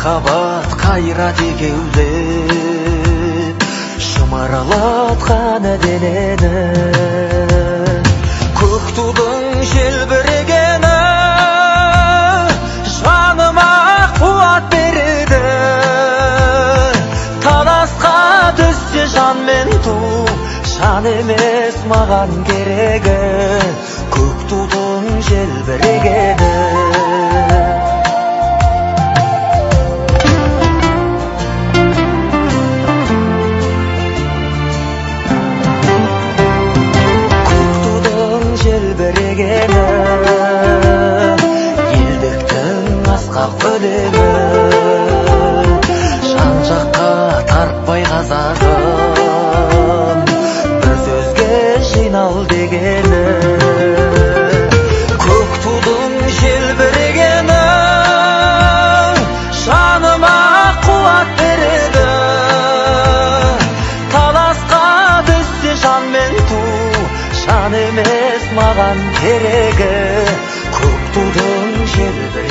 Махаббат қайрат екеулеп шымыралатқан денені. Көк тудың желбірегені жаныма қуат береді. Таласқа түссе жан мен ту, жан емес маған керегі. Көк тудың желбірегені. Елдіктің асқақ өлеңі, жан жаққа тартпай қазағым, бір сөзге жинал дегені. Көк тудың желбірегені жаныма қуат береді. Таласқа түссе жан мен ту, жан емес маған керегі. Көк тудың желбірегені.